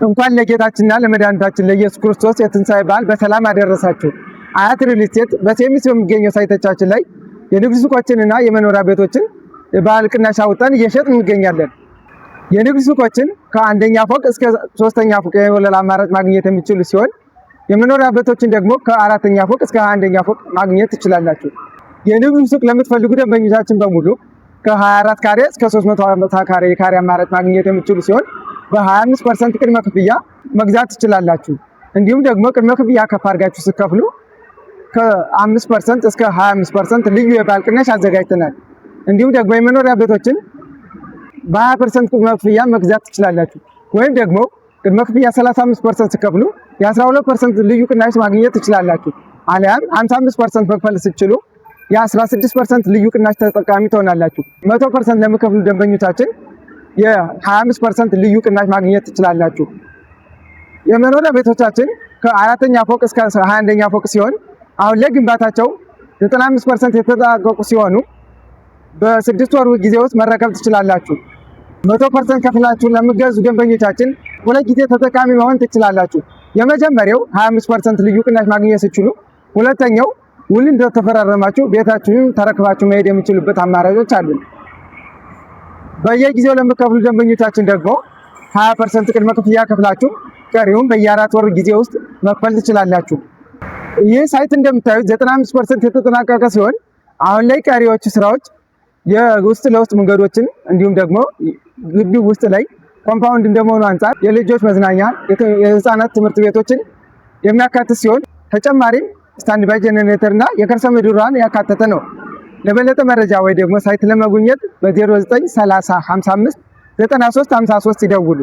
እንኳን ለጌታችንና ለመድኃኒታችን ለኢየሱስ ክርስቶስ የትንሣኤ በዓል በሰላም አደረሳችሁ። አያት ሪል ስቴት በሲኤምሲ በሚገኘው site ኦቻችን ላይ የንግድ ሱቆችንና የመኖሪያ ቤቶችን የበዓል ቅናሽ አውጥተን እየሸጥን እንገኛለን። የንግድ ሱቆችን ከአንደኛ ፎቅ እስከ ሶስተኛ ፎቅ የወለል አማራጭ ማግኘት የሚችሉ ሲሆን፣ የመኖሪያ ቤቶችን ደግሞ ከአራተኛ ፎቅ እስከ 21ኛ ፎቅ ማግኘት ትችላላችሁ። የንግድ ሱቅ ለምትፈልጉ ደንበኞቻችን በሙሉ ከ24 ካሬ እስከ 350 ካሬ የካሬ አማራጭ ማግኘት የምትችሉ ሲሆን፣ በ25% ቅድመ ክፍያ መግዛት ትችላላችሁ። እንዲሁም ደግሞ ቅድመ ክፍያ ከፍ አድርጋችሁ ስትከፍሉ ከ5% እስከ 25% ልዩ የበዓል ቅናሽ አዘጋጅተናል። እንዲሁም ደግሞ የመኖሪያ ቤቶችን በ20% ቅድመ ክፍያ መግዛት ትችላላችሁ። ወይም ደግሞ ቅድመ ክፍያ 35% ስትከፍሉ የ12% ልዩ ቅናሽ ማግኘት ትችላላችሁ። አሊያም 55% መክፈል ስትችሉ የ16% ልዩ ቅናሽ ተጠቃሚ ትሆናላችሁ። 100% ለሚከፍሉ ደንበኞቻችን የ25% ልዩ ቅናሽ ማግኘት ትችላላችሁ። የመኖሪያ ቤቶቻችን ከአራተኛ ፎቅ እስከ 21ኛ ፎቅ ሲሆን፣ አሁን ላይ ግንባታቸው 95% የተጠናቀቁ ሲሆኑ በ6 ወር ጊዜ ውስጥ መረከብ ትችላላችሁ። 100% ከፍላችሁ ለምትገዙ ደንበኞቻችን ሁለት ጊዜ ተጠቃሚ መሆን ትችላላችሁ። የመጀመሪያው 25% ልዩ ቅናሽ ማግኘት ሲችሉ፣ ሁለተኛው ውል እንደተፈራረማችሁ ቤታችሁን ተረክባችሁ መሄድ የምትችሉበት አማራጮች አሉ። በየጊዜው ለምትከፍሉ ደንበኞቻችን ደግሞ 20% ቅድመ ክፍያ ከፍላችሁ ቀሪውን በየ4 ወር ጊዜ ውስጥ መክፈል ትችላላችሁ። ይህ site እንደምታዩት 95% የተጠናቀቀ ሲሆን፣ አሁን ላይ ቀሪዎቹ ስራዎች የውስጥ ለውስጥ መንገዶችን እንዲሁም ደግሞ ግቢው ውስጥ ላይ compound እንደመሆኑ አንጻር የልጆች መዝናኛ፣ የህፃናት ትምህርት ቤቶችን የሚያካትት ሲሆን፣ ተጨማሪም stand by generator እና የከርሰ ምድር ውሃን ያካተተ ነው። ለበለጠ መረጃ ወይ ደግሞ site ለመጎብኘት በ0930 55 93 53 ይደውሉ።